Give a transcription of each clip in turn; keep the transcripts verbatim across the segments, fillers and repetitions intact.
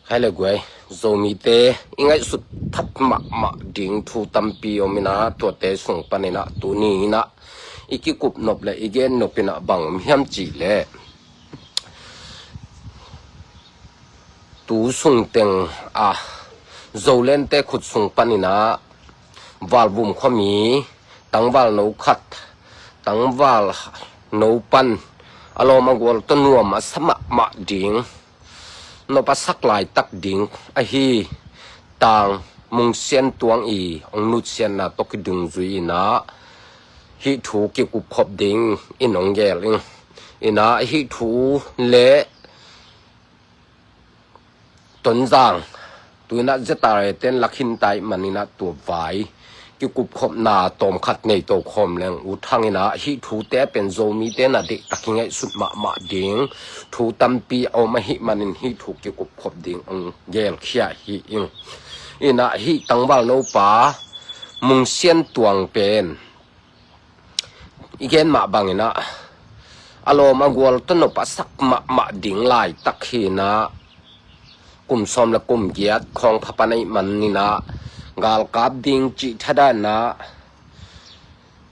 Khai le guai, Zomite i ngaihsut phat mahmah ding thu tampi om inah, tuate sung paninah tuni inah i kikup nop le i gen nop inah bang om hiam cih leh, tu sungteng a Zolente khut sung paninah Valvum khuami tangval no khat, tangval no pan a lawm a gual tawh nuam a sa mahmah ding, nop a sak laitak ding ahi Tang Mung Sian Tuang i hong nutsiatna tawh kidungzui inah hih thu kikupkhop ding in hong gel ing. Inah hih thu le Tonzang, tu inah Z R A ten lakhinta ih maninah tua vai kikupkhopna tawmkhat nei to khawm leng ut hang inah, hih thute pen Zomite na deihtak i ngaihsut mahmah ding thu tampi a om ahih manin hih thu kikupkhop ding hong gelkhia hi ing. Inah hih tangval nopa Mung Sian Tuang pen i gen mah banginah a lawm a gual tawh nop a sak mahmah ding laitak hi inah, kum sawm le kum giat khawng pha pan ahih maninah galkap ding cih thadah inah,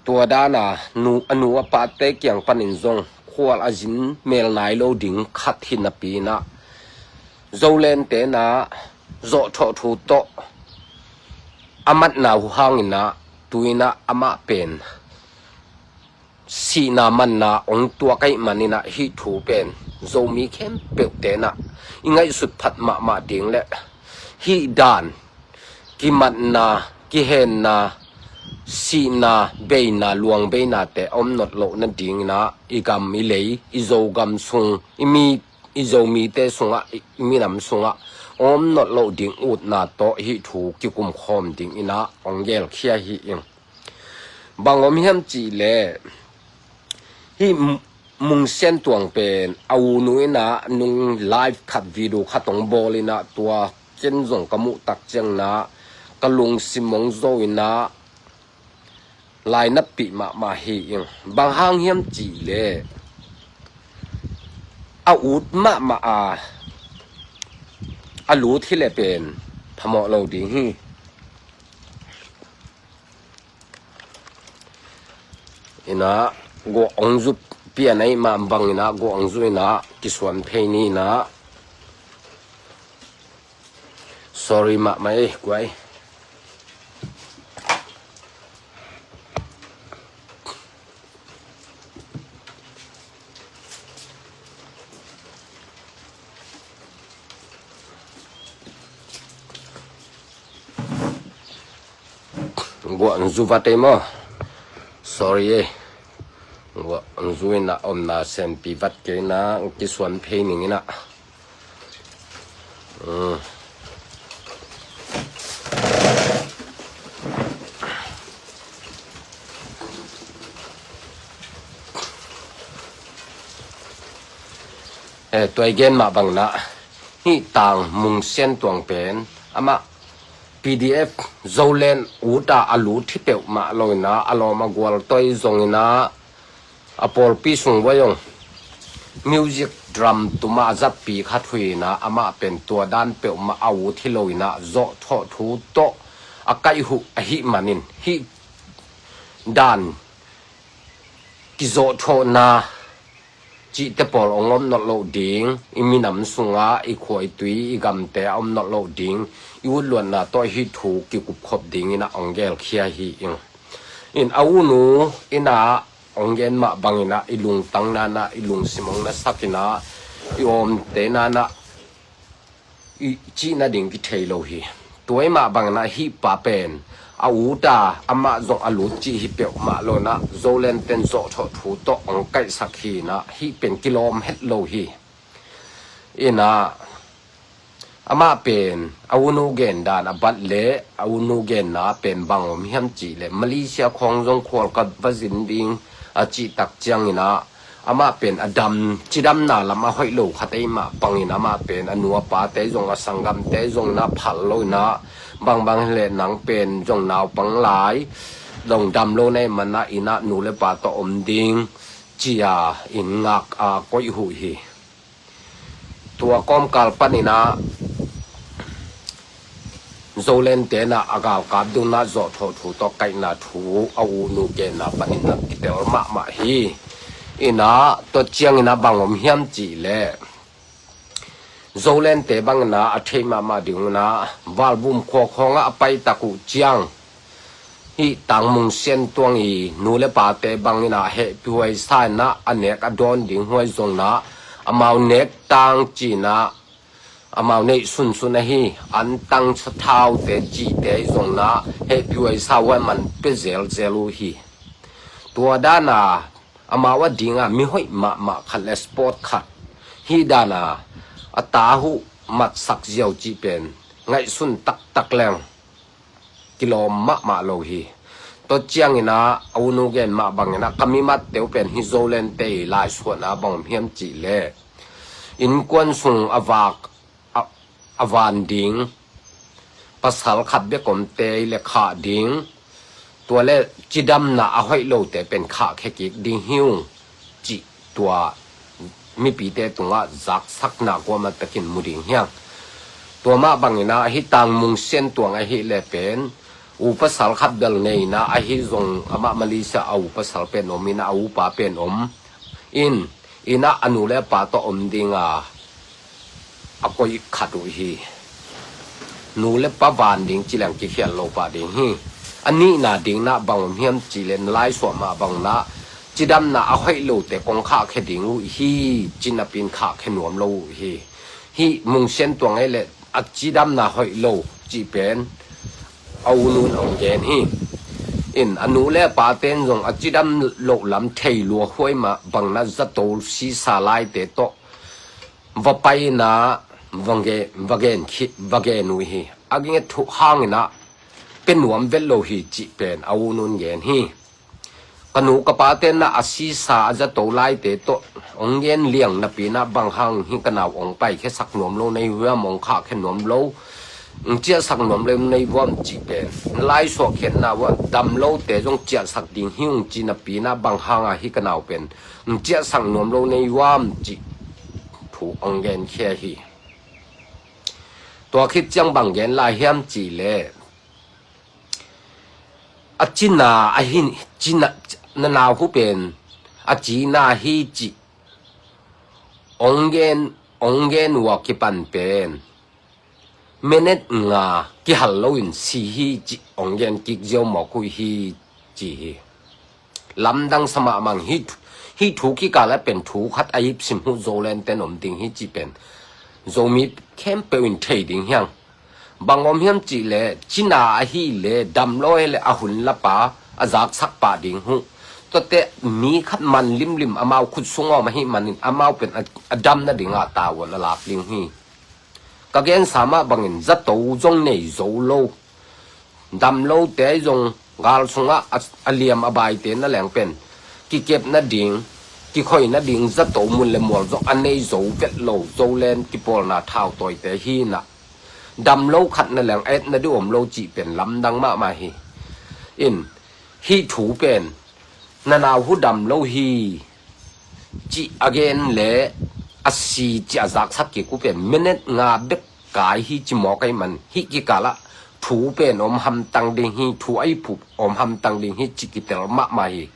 tua dana nu, a nu a pate kiang panin zong khual a zin mel nai lo ding khat hi napi inah, Zolente inah zawhthawh thu tawh a matna uh hang inah tu inah amah pen sihna manna hong tuak ahih maninah hih thu pen Zomi khempeuhte inah i ngaihsut phat mahmah ding le hih dan kimatna, kihenna, sihna, beina, luangbeinate a om not loh nading inah i gam i lei, i Zogam sung, i mi, i Zomite sungah, i minam sungah om not loh ding utna tawh hih thu kikumkhawm ding inah hong gelkhia hi ing. Bang om hiam cih leh, hih Mung Sian Tuang pen a u nu inah nung live khat, video khat hong bawl inah, tua ken zong ka muh tak ciang inah ka lungsim hong zo inah lainappih mahmah hi ing. Bang hang hiam cih leh, a ut mahmah a a lut hi le pen phamawh lo ding hi. Inah guah hong zu pian ahih mah bang inah guah hong zu inah kisuan phei ni inah. Sorry mahmah ei guai. Guah hong zu vat ei maw? Sorry ei. Guah hong zu inah omna senpi vat kei inah kisuan phei ning inah. Eh, tua i gen mah bang inah hih Tang Mung Sian Tuang pen amah P D F Zoland uta a lut hi peuhmah lo inah, a lawm a gual toi zong inah, a pawlpi sung vai zong music drum tuma a zatpi khat hi inah, amah pen tua dan peuhmah a ut hi lo inah zawhthawh thu tawh a kaih uh ahih manin hih dan kizawhthawhna cihte pawl hong om not loh ding, i minam sungah, i khua i tui, i gamte a om not loh ding i utluatna tawh hih thu kikupkhop ding inah hong gelkhia hi ing. In a u nu inah hong gen mah bang inah i lungtang nanah, i lungsim hong nasak inah, i awmte nanah i cih nading kithei lo hi. Tua i mah bang inah hih pa pen a uta amah zong a lut cih hi peuhmah lo inah, Zoland ten zawhthawh thu tawh hong kaihsak hi inah, hih pen kilawm het lo hi. Inah amah pen a u nu gen dan a bat leh, a u nu genna pen bang om hiam cih leh, Malaysia khawng zong khual ka va zin ding a cih tak ciang inah, amah pen a dam, cidamna lam a hoih lo khat ahih mah bangin amah pen a nu a pate zong, a sanggamte zong inah phal lo inah, bangbang hi leh nang pen zong naupang lai, zong dam lo na hih manah inah nu le pa tawh om ding ci-a in ngak a koih uh hi. Tua kawmkal pan inah Zoland tenah a galkap dungna zawhthawh thu tawh kaihna thu a u nu genna paninah kitel mahmah hi. Inah tua cianginah bang om hiam cihleh Zoland te bangin ah a theih mahmah ding un ah Valbum khua khawngah a paitak uh ciang hih Tangmung Siantuang i nu le pate bangin ah hehpihhuai sa inah a nek a dawn ding huai zongin ah amau nek tang cinah amau neih sunsun ahi antang sathaute cite zongin ah hehpihhuai sa huai man pia zelzel uh hi. Tua dana amau a dinga mihoih mahmah khat le sport khat hi dana a ta huh matsak ziau cih pen ngaihsun taktak leng kilawm mahmah lo hi. Tua cianginah a u nu gen mah banginah ka mimatte uh pen hi Zoland te i laisuahna bang om hiam cihleh innkuan sung a vak a, a van ding pasal khat bek omte i le khah ding, tua le cidamna a hoih lote pen khahkhia kik ding hi ung cih tua mipite tungah zaksakna kuamah takin mu ding hiang. Tua mah banginah hih Tangmung Siantuang ahih le pen u pasal khat bel neina ahi zong amah Malaysia a u pasal pen om inah a upa pen om in inah a nu le a pa tawh om dinga a koih khat uh hi. Nu le pa van ding ci leng kikhial lo pah ding hi. A nihna dingnah bang om hiam cihleh na laisuah mah banginah cidamna a hoih lote kong khahkhia ding uh hi. Ci napi in khahkhia nuam lo uh hi. Hih Mung Siantuang ei le a cidamna hoih lo cih pen a u nun hong gen hi. In a nu le a pate in zong a cidam loh lam thei lua huai mah banginah zato sisa laite tawh va pai inah va gen, va gen uh hi. A nget thuh hanginah pia nuam vet lo hi cih pen a u nun gen hi. Ka nu ka pate inah a sisa a zato laite tawh hong gen liang napi inah bang hang hi ka nau hong paikhiasak nuam lo na hi huam, hong khahkhia nuam lo, hong ciahsak nuam lo na hi huam cih pen na laisuah khiatna uh ah dam lote zong ciahsak ding hi ung ci napi inah bang hanga hi ka nau pen hong ciahsak nuam lo na hi huam cih thu hong genkhia hi. Tua khit ciang bang gen lai hiam cihleh a cina a hin cina na nau hu pen a cina hi cih hong gen, hong gen uh a kipan pen minute nga kihal loin si hi cih hong gen kik ziau mawk uh hi ci hi. Lamdang sa mahmah hi. Hih thu kikal ah pen thu khat a hip sim huh Zoland ten om ding hi cih pen Zomi khempeuh in thei ding hiang. Bang om hiam cihleh cina ahih leh dam lo hi leh a hun lapa a zaksak pah ding huh. Tuate mi khat man limlim amau khut sung om ahih manin amau pen a, a dam nadingah tavuan a lak ding hi. Ka gensa mah bangin zato zong nei zo lo, dam lote ahi zong gal sungah a, a liam a baite na leng pen kikep nading, kikhoi nading zato mun le mual zong a nei zo vet lo Zoland kipawlna thautawite hi inah dam lo khat na leng a et nading om lo cih pen lamdang mahmah hi. In hih thu pen na nau hu dam lo hi cih a gen le a si cih a zaksak kik uh pen minute nga bek kai hi ci mawk ahih man hih kikalah thu pen om hamtang ding hi, thu a hip uh om hamtang ding hi cih kitel mahmah hi.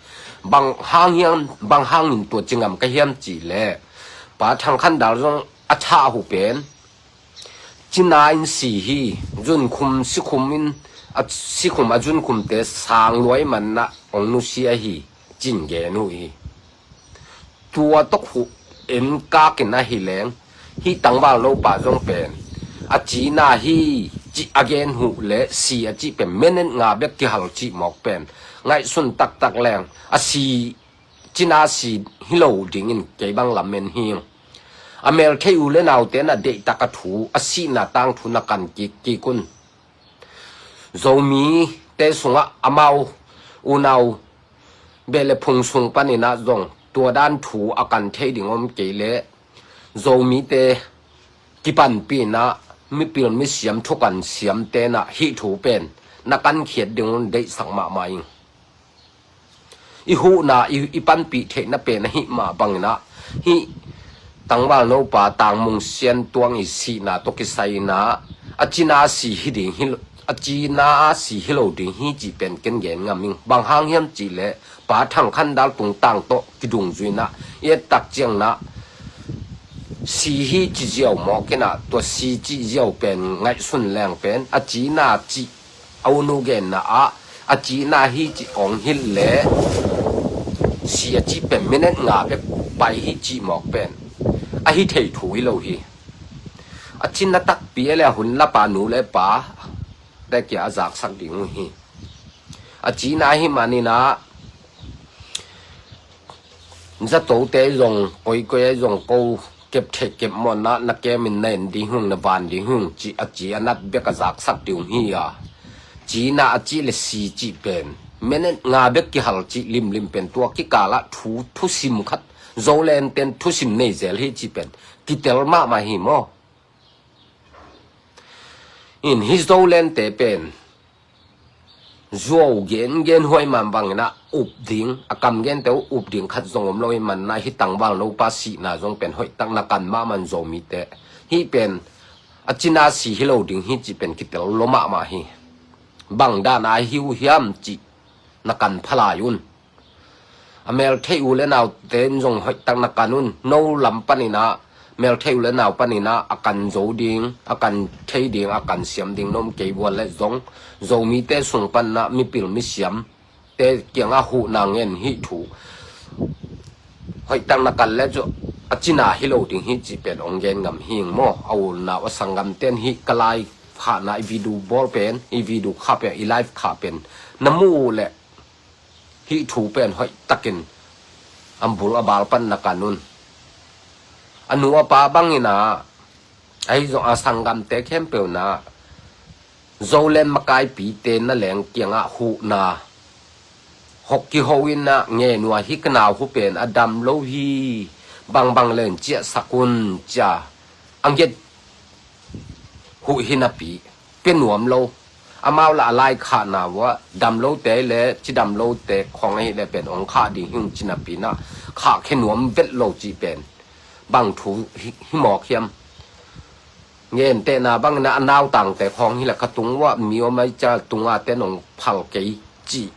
Bang hang hiam, bang hangin tua ci ngam ka hiam cihleh Pa Thang Khan Dal zong a thah uh pen cina in si hi. Zunkhum sikhum in a sikhum a zunkhumte sang lua ahih manah hong nusia hi ci-in gen uh hi. Tua tawh huh en kakin ahi leng hih tangval lopa zong pen a cina hi cih a gen uh le si a cih pen minute nga bek kihal cih mawk pen ngaihsun taktak leng a si, cina si hi lo dingin kei bang lamen hi. A meltheih u le naute na deihtak a thu a sihna tangthu na kan kik kik un. Zomite sungah amau unau beh le phung sung paninah zong tua dan thu a kan thei ding om kei leh Zomite kipanpih inah mipil misiam thukan siamte inah hih thu pen na kankhiat ding un deihsak mahmah ing. I huhna i, i panpih theihna pen ahih mah banginah hih tangval nopa Tangmung Siantuang i sihna tawh kisai inah a cina si hi ding hi lo, a cina a si hi lo ding hi cih pen ken gen ngam ing. Bang hang hiam cih leh Pa Thang Khan Dal tungtang tawh kidungzui in ah i et tak ciangin ah si hi ci ziau mawk in ah, tua si cih ziau pen ngaihsun leng pen a cina cih a u nu genna ah a cina hi cih ong hilh leh si a cih pen minute nga bek pai hi cih mawk pen a hi thei thu hi lo hi. A cina takpi a le a hun lapa nu le pa te kia a zaksak ding uh hi. A cina hi manin ah zatote zong koikoi a zong ko kep thei kep mawna na kemin na en ding hung na van ding hung cih a ci a nat bek a zaksak ding hi a. Cina a cih le si cih pen minute nga bek kihal cih limlim pen tua kikalah thu thusim khat Zoland ten thusim nei zel hi cih pen kitel mahmah hi maw? In hi Zoland te pen zuau gengen huai man bangin ah up ding, a kam gente uh up ding khat zong om lo hi man ah, hi tangval nopa sihna zong pen hoih tak na kan mahmah in Zomite hi pen a cina si hi lo ding hi cih pen kitel lo mahmah hi. Bang dan a hi uh hiam cih na kan pha lai un. A mel theih u le naute in zong hoih tak na kan un. No lam panin ah mel theih u le nau panin ah a kan zo ding, a kan thei ding, a kan siam ding na om kei uh a leh zong Zomite sung panin ah mipil misiamte kiangah huhna ngen hi thu hoih tak na kan leh cu a cina hi lo ding hi cih pen ong gen ngam hi ing maw? A u le nau a sanggamte in hi ka lai khahna i video bawl pen, i video kha pen, i live kha pen na mu uh leh hih thu pen hoih takin a bul a bal pan na kan un. A nu a pa bangin ah ahi zong a sanggamte khempeuh in ah Zoland makaipite na leng kiangah huhna hok kiho in ah ngen uh a, hi ka nau hu pen a dam lo hi, bangbang len ciahsak un cia a nget huh hi napi pia nuam lo. Amau lah a lai khahna uh ah dam lote le cidam lote khong ahi le pen ong khah ding hi ung ci napi in ah khahkhia nuam vet lo cih pen bang thu hi, hi mawk hiam? Ngentehna bangin ah a nautangte khong hi le ka tung uh ah mi om ahi cia tung a ten ong phal kei cih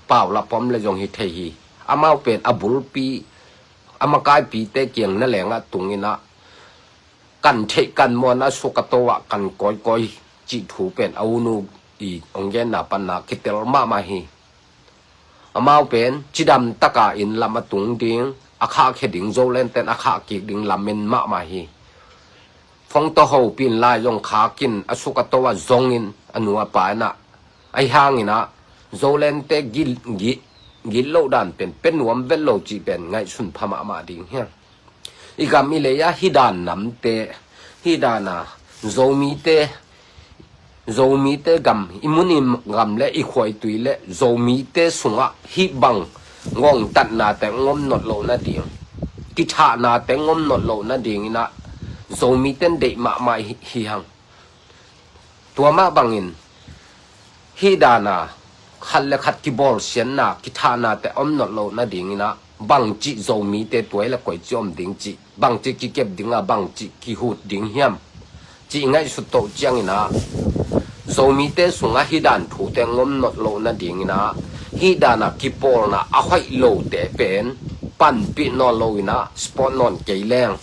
pau lah pom le zong hi thei hi. Amau pen a bulpi a makaipite kiang na lengah tung in ah kan theih kan muan a suk a to ah kan kawikawi cih thu pen a u nu i ong genna panna kitel mahmah hi. Amau pen cidam taka inn lam a tung ding, a khahkhia ding, Zoland ten a khah kik ding lamen mahmah hi. Fongto hopin lai zong khakin a suk a to ah zongin a nu a pa in ah ahi hangin ah Zolandte gil, gil, gil loh dan pen pia nuam vet lo cih pen ngaihsun pha mahmah ding hi. I gam i lei ah hi dan namte, hi dan a Zomite, Zomite gam, i mun i gam le i khua i tui le Zomite sungah hih bang ngongtatnate ngom not loh nading, kithahnate ngom not loh nading in ah Zomite in deih mahmah hi, hi hang. Tua mah bangin hih dan a khat le khat kibawlsiatna, kithahnate om not loh nading in ah bangcih Zomite tua hi le koici om ding cih, bangcih kikep ding a bangcih kihut ding hiam cih i ngaihsut toh ciangin ah Zomite sungah hih dan thute ngom not loh nading in ah hih dan a kipawlna a hoih lote pen panpih nawn lo in ah support nawn kei leng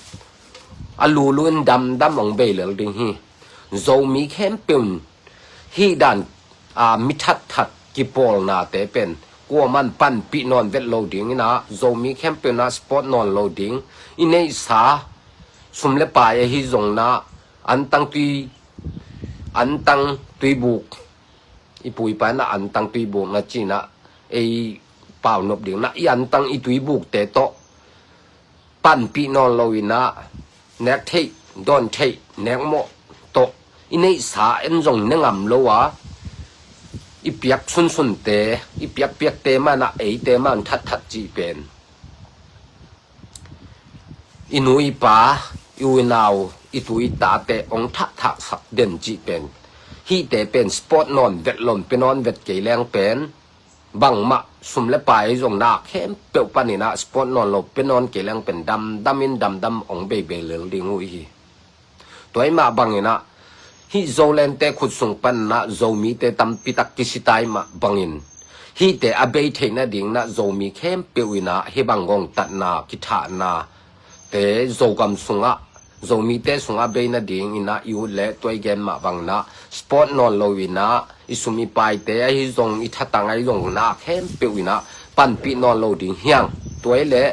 a lulu in damdam ong bei lel ding hi. Zomi khempeuh in hih dan a mi thatthat kipawlnate pen kuaman panpih nawn vet lo ding in ah Zomi khempeuh in ah support nawn lo ding. I neihsa sum le pai ahi zong in ah antang tui, antang tuibuk, i pu i pa in ah antang tuibuk na ci in ah ei pau nop ding in ah i antang i tuibukte tawh panpih nawn lo in ah nek theih, dawn theih, nek mawh tawh i neihsa en zong ne ngam lo a i piak sunsunte, i piakpiakte mah in ah eite mah in thatthat cih pen i nu i pa, i u i nau, i tu i tate ong thahthahsak den cih pen hihte pen support nawn vet lo in pia nawn vet kei leng pen bangmah sum le pai zong na khempeuh panin ah support nawn lo pia nawn kei leng pen damdam in damdam ong beibei lel ding uh hi. Tua hi mah bangin ah Hih Zolente khut sung panin ah Zomite tampi tak kisitai mah bangin, hihte a bei theih nadingin ah Zomi khempeuh in ah hih bang gawngtatna, kithahna te Zogam sungah, Zomite sungah bei nadingin ah i ut leh tua i gen mah bangin ah sport nawn lo in ah i sum i paite ahi zong, i thatang ahi zong, na khempeuh in ah panpih nawn lo ding hi hang. Tua hi leh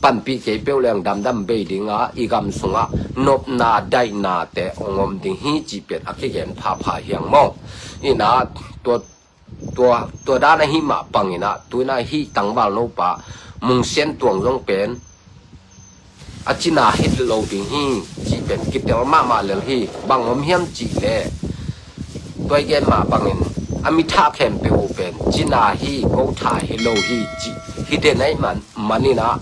panpih kei peuh leng damdam bei ding a, i gam sungah nopna daihnate hong om ding hi cih pen a kigen phapha hi hang maw. In ah tua, tua, tua dan ahi mah bangin ah tu in ah hih tangvalno pa Mung Sian Tuang zong pen a cina hi lo ding hi cih pen kitel mahmah lel hi. Bang om hiam cih leh tua i gen mah bangin a mi thah khempeuh uh pen cina hi, ko thah hi lo hi cih hi den ahih man, manin ah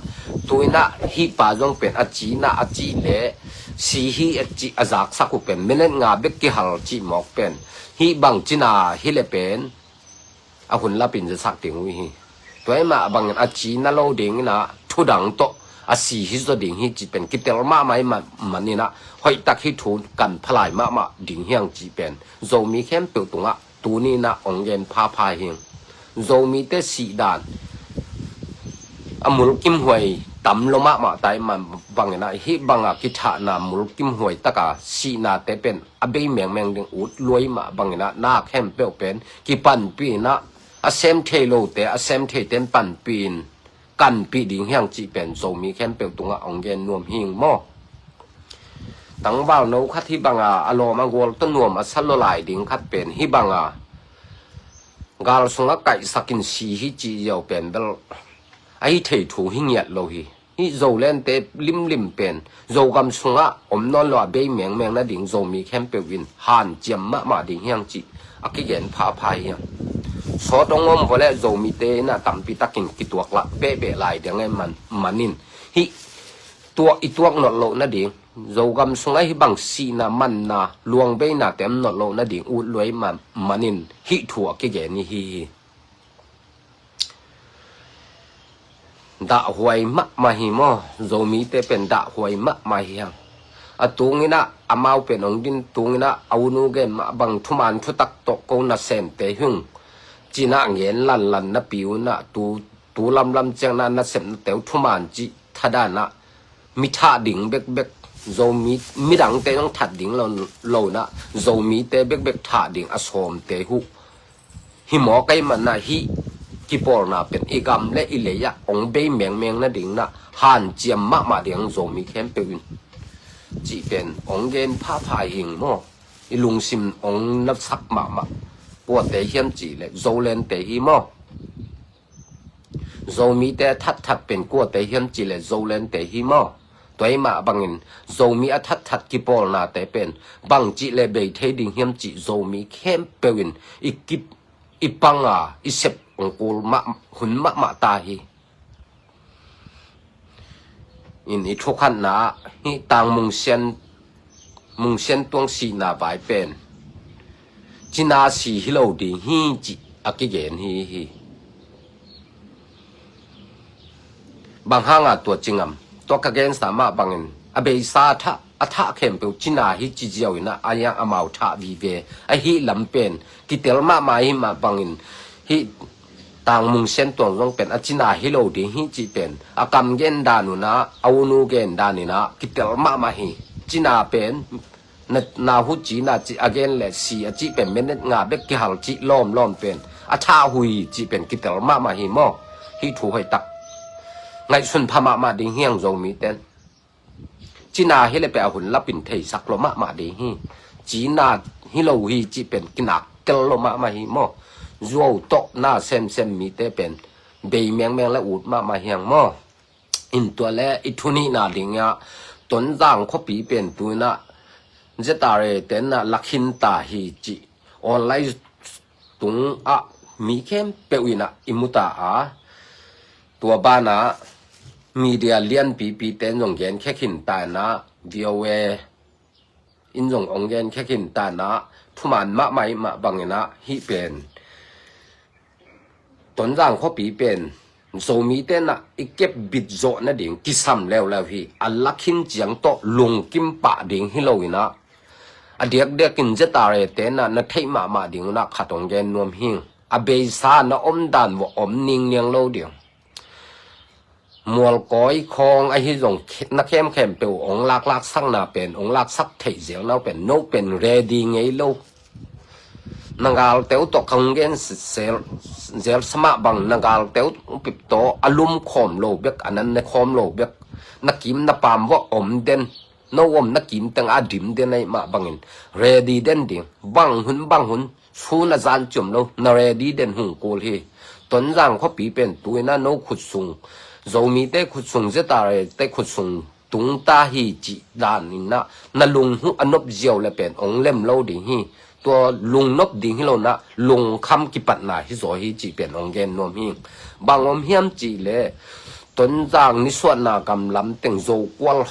tu in ah hih pa zong pen a cina a cih leh si hi a cih a zaksak uh pen minute nga bek kihal cih mawk pen hih bang cina hi leh pen a hun lapin zasak ding uh hi. Tua ahih mah bangin a cina lo dingin ah thudang tawh a si hi zaw ding hi cih pen kitel mahmah ahih man, manin ah hoihtak hih thu kan phalai mahmah ding hi hang cih pen Zomi khempeuh tungah tuni in ah hong gen phapha hi hang. Zomite sih dan a mulkimhuai tam lo mahmah ta ahih man bangin ah hih banga kithahna mulkimhuai taka sihnate pen a bei mengmeng ding ut lua ahih mah bangin ah na khempeuh pen kipanpih in ah a sem thei lote a sem theite in panpih in kanpih ding hi hang cih pen Zomi khempeuh tungah hong gen nuam hi hang maw. Tangvalno khat hih banga a lawm a gual tawh nuam a sa lua lai ding khat pen hih banga gal sungah kaihsak in si hi cih ziau pen bel a hi thei thu hi ngiat lo hi. Hih Zolente limlim pen Zogam sungah om nawn lo a bei mengmeng nading Zomi khempeuh in hanciam mahmah ding hi hang cih a kigen phapha hi hang. Sawt hong om vua leh Zomite in ah tampi takin kituak lah behbeh lai ding ahih man, manin hih tuak i tuak nolh loh nading, Zogam sungah hih bang sihna, manna, luangbeinate om nolh loh nading ut lua ahih man, manin hih thu a kigen hi hi. Dahhuai mahmah hi maw. Zomite pen dahhuai mahmah hi hang. A tungin ah amau pen hong din tungin ah a u nu gen mah bang thuman thutak tawh ko nasemte hi ung ci-in ah ngen lanlan napi un ah tu, tu lamlam ciang in ah nasepnate uh thuman cih thadan ah mi thah ding bekbek, Zomi, midangte zong that ding lo, lo in ah Zomite bekbek thah ding a sawmte uh hi mawk ahih man ah hih kipawlna pen i gam le i lei ah hong bei mengmeng nading in ah hanciam mahmah ding Zomi khempeuh in cih pen hong gen phapha hi hang maw. I lungsim hong nasak mahmah kuate hiam cih leh Zolente hi maw. Zomite a thatthat pen kuate hiam cih leh Zolente hi maw. Tua ahih mah bangin Zomi a thatthat kipawlnate pen bangcih leh bei thei ding hiam cih Zomi khempeuh in i kip, i pang a, i sep hong kul mah, hun mahmah ta hi. In i thukhatna ah hih Tang Mung Sian, Mung Sian Tuang sihna vai pen cina si hi lo ding hi cih a kigen hi hi. Bang hanga tua ci ngam? Tua ka gensa mah bangin a beisa a thah, a thah khempeuh cina hi ci ziau in ah a hiang amau thah vive ahih lam pen kitel mahmah ahih mah bangin hih Tang Mung Sian Tuang zong pen a cina hi lo ding hi cih pen a kam gen dan un ah, a u nu gen dan in ah kitel mahmah hi. Cina pen na, na hu cina cih a gen leh si a cih pen minute nga bek kihal cih lawmlawm pen a thah uh hi cih pen kitel mahmah hi maw. Hih thu hoihtak ngaihsun pha mahmah ding hi hang Zomite in. Cina hi leh pen a hun lapin theisak lua mahmah ding hi. Cina hi lo hi cih pen kinak tel lua mahmah hi maw. Zuau tawh na semsem mite pen bei mengmeng leh ut mahmah hi hang maw. In tua leh i thu nihna ding ah Tonzang khuapi pen tu in ah Z R A te in ah la khin ta hi cih online tung ah mi khempeuh in ah i mu ta a, tua ban ah media lianpipite in zong genkhia khin ta in ah V O A in zong hong genkhia khin ta in ah thuman mahmah ahih mah bangin ah hih pen Tonzang khuapi pen Zomite in ah i kep bit zawh nading kisam leuleu hi. A la khin ciang tawh lungkim pah ding hi lo in ah a diakdiakin ZRA te na na theih mahmah ding unah khat hong gen nuam hing. A beisa na omdan vawh om ningniang lo ding. Mualkawi khawng ahi zong na khemkhem peuh hong laklaksakna pen hong laksak theih zelnau pen no pen ready ngei lo. Na galte uh tawh ka hong gen zel, zel samah bang na galte uh pip tawh a lum khawm lo bek, a nan ne khawm lo bek, na kim na paam vawh om den. No om na kim teng a dim den ahi mah bangin ready den ding. Bang hun bang hun sun a zan ciom lo na ready den hung kul hi. Tonzang khuapi pen tuina no khut sung, Zomite khut sung, ZRA te khut sung tungta hi cih dan inah na lung huh a nop ziau le pen ong lem lo ding hi. Tua lungnop ding hi lo nah lungkham kipatna hi zaw hi cih pen ong gen nuam hi. Bang om hiam cih le Tonzang nisuahna gamlam teng Zokual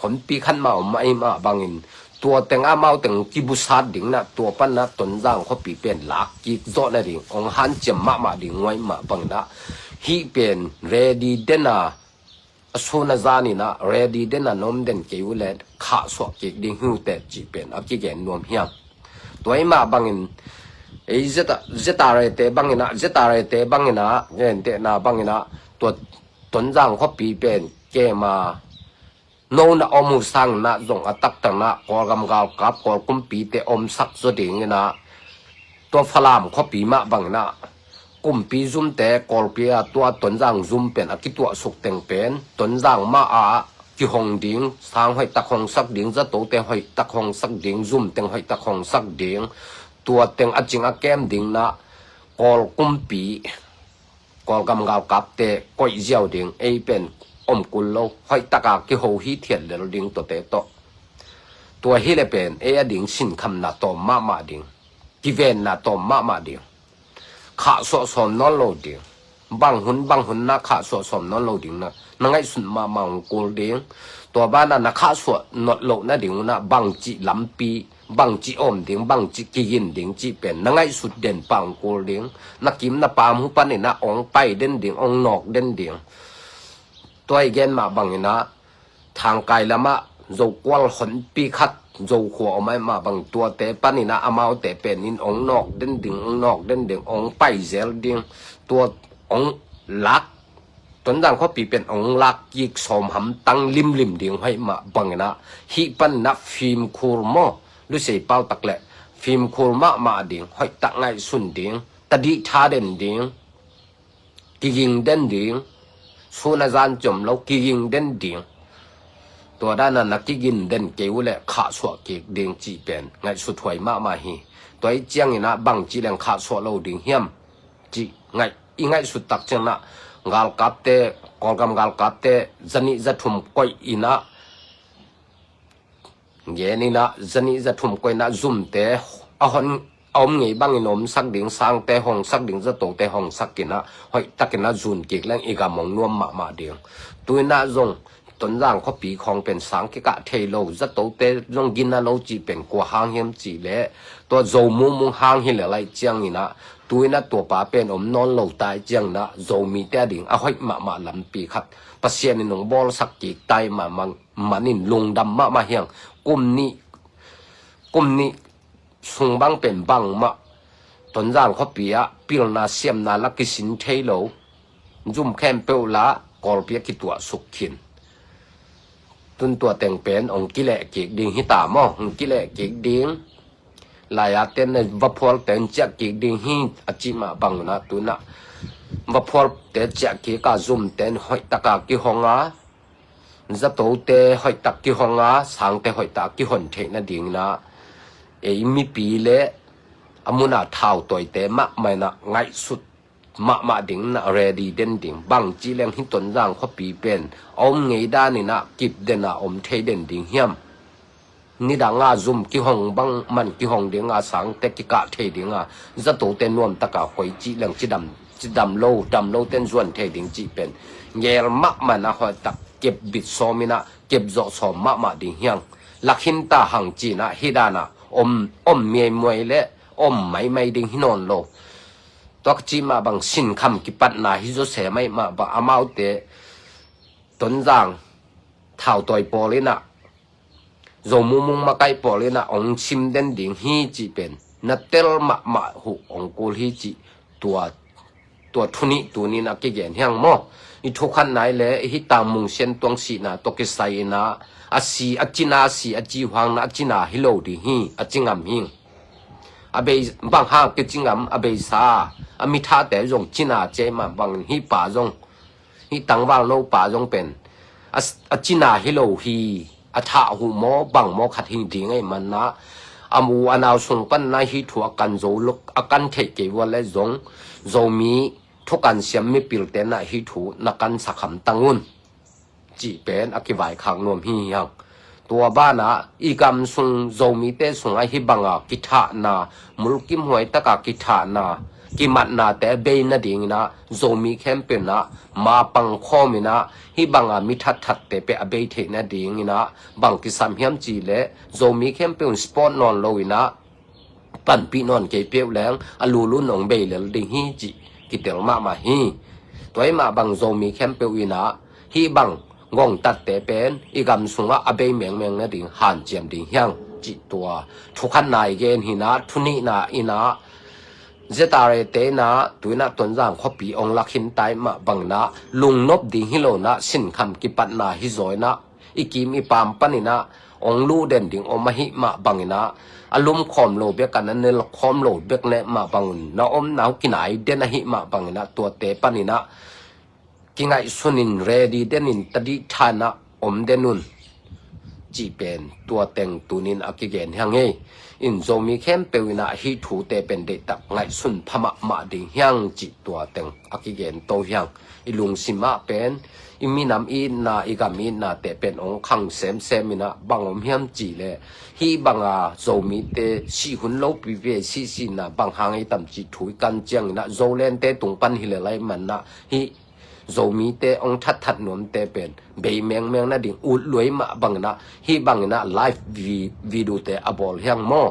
honpi khat mah om ahi mah bangin tua teng amau teng kibusat ding nah tua pan nah Tonzang khuapi pen lak kik zawh nading ong hanciam mahmah ding uh ahi mah bangin ah hih pen ready dena a sun a zan inah ready dena na om den kei uh le khahsuah kik ding hi uh teh cih pen a kigen nuam hiam. Tua ahi mah bangin ei ZRA te bangin ah ZRA te bangin ah gentehna bangin ah tua Tonzang khuapi pen kema no na om uh sang nah zong a taktak nah Kawlgam galkap Kawl kumpite omsak zaw ding inah tua Falam khuapi mah bangin ah kumpi zumte Kawlpi a tua Tonzang zum pen a kituahsuk teng pen Tonzang mah a kihong ding, sang hoihtak hongsak ding, zatote hoihtak hongsak ding, zum teng hoihtak hongsak ding, tua teng a cing a kem ding nah Kawl kumpi Kawlgam galkapte koih ziau ding, ei pen om kul lo, hoihtaka kiho hithiat lel ding tuate tawh. Tua hi le pen ei a ding sinkhamna tawm mahmah ding, kivenna tawm mahmah ding, khahsuah sawm nawn lo ding, bang hun bang hun na khahsuah sawm nawn lo ding na na ngaihsun mahmah hong kul ding. Tua banah na khahsuah nolh loh nading unah bangcih lampi, bangcih om ding, bangcih kigin ding cih pen na ngaihsut den pah hong kul ding. Na kim na paam huh paninah ong pai den ding, ong nawk den ding. Tua i gen mah banginah Thangkai lamah Zokual honpi khat Zokhua om ahi mah bang tuate paninah amaute penin ong nawk den ding, ong nawk den ding, ong pai zel ding. Tua ong lak Tonzang khuapi pen ong lak kik sawm hamtang limlim ding hoih mah banginah hih paninah fimkhur maw, lusei pautak le fimkhur mahmah ding, hoihtak ngaihsun ding, tadih tha den ding, kiging den ding, sun a zan ciom lo kiging den ding. Tua dana na kigin den kei uh le khahsuah kik ding cih pen ngaihsut huai mahmah hi. Tua i cianginah bangcih leng khahsuah lo ding hiam cih ngaih i ngaihsut tak cianginah galkapte, Kawlgam galkapte zanih zathum koih inah geninah zanih zathum koih inah zumte a hon a om ngei bangin omsak ding, sangte hongsak ding, zatote hongsak inah hoihtakinah zun kik leng i gam hong nuam mahmah ding. Tuinah zong Tonzang khuapi khawng pen sang kikah thei lo, zatote zong gina lo cih pen kua hang hiam cih le tua Zo mumung hang hi le laih cianginah tuinah tuapa pen om nawn lo tai cianginah Zomite a ding a hoih mahmah lampi khat Pasian in hong bawlsak kik tai mahmah manin lungdam mahmah hiang. Kum nih kum nih sung bang pen bangmah Tonzang khuapi ah pilna siamna la kisin thei lo, zum khempeuh la Kawlpi ah kituahsuk khin. Tun tua teng pen hong kileh kik ding hi ta maw, hong kileh kik ding. Laiaten na vaphualte hong ciah kik ding hi a cih mah bangunah tunah vaphualte ciah kik a zumte hoihtaka kihong a, zatote hoihtak kihong a, sangte hoihtak kihon theih nadinginah ei mipi le a muna thautawite mahmah inah ngaihsut mahmah ding inah ready den ding. Bangcih leng hi Tonzang khuapi pen a om ngei daninah kip dena om thei den ding hiam? Nidanga zum kihong bang man kihong dinga, sangte kikah thei dinga, zatote nuamtaka koi cih leng cidam cidam lo, dam loten zuan thei ding cih pen ngel mahmah inah hoihtak kep bit sawm inah kep zawh sawm mahmah ding hiang. Lakhinta hang cinah hi danah om om miaimuai le om maimai ding hi nawn lo. Tua ka cih mah bang sinkham kipatna hi zawsem ahi mah bang amaute Tonzang thautawi pawl inah Zo mumung makaih pawl in ah hong sim den ding hi cih pen na tel mahmah uh hong kul hi cih tua, tua thu nih tuni in a kigen hi hang maw. I thu khatna i leh hih Tangmung Siantuang sihna tawh kisai in ah a si, a cina a si, a ci uh hang in ah a cina hi lo ding hi, a ci ngam hi. A bei, bang hang kici ngam, a beisa a mithahte zong cina ci ahih mah bangin hih pa zong, hih tangval no pa zong pen a, a cina hi lo hi. A thah uh maw, bang maw khat hi ding ahih man in ah a u a nau sung pan in ah hih thu a kan zo lo, a kan theih kei uh a leh zong Zomi thukan siam mipilte in ah hih thu na kansak hamtang un cih pen a kivaikhak nuam hi hang. Tua banah i gam sung Zomite sungah hih banga kithahna, mulkimhuai taka kithahna, kimatnate a bei nading in ah Zomi khempeuh in ah ma pangkhawm in ah hih banga mi thatthatte pen a bei theih nading in ah bang kisam hiam cih leh Zomi khempeuh in support nawn lo in ah panpih nawn kei peuh leng a lulun hong bei lel ding hi cih kitel mahmah hi. Tua ahih mah bang Zomi khempeuh in ah hih bang gongtatte pen i gam sungah a bei mengmeng nading hanciam ding hi hang cih tua thu khatna i gen hi in ah, thu nihna in ah Z R A te in ah tu in ah Tonzang khuapi hong la khin ta ahih mah bangin ah lungnop ding hi lo in ah sinkham kipatna hi zaw in ah i kim i pam panin ah hong luh den ding om ahih mah bangin ah a lum khawm lo bek a, na nel khawm lo bek na hih mah bangun na omna uh kinai den ahih mah bangin ah tuate panin ah kingaihsun in ready den in tadih tha in ah om den un cih pen tua teng tuni in a kigen hi hang ei. In Zomi khempeuh in ah hih thute pen deihtak ngaihsun pha mahmah ding hi hang cih tua teng a kigen to hi hang. I lungsim ah pen i minam i itna, i gam i itnate pen hong khang semsem in ah bang om hiam cih leh hih banga Zomite sih hun lopi ve sihsihna bang hang ei tam cih thu i kan ciangin ah Zolente tung pan hi lel ahih man in ah hih Zomite hong thatthat nuamte pen bei mengmeng nading ut lua ahih mah bangin ah hih bangin ah live vi-, video te a bawl hi hang maw.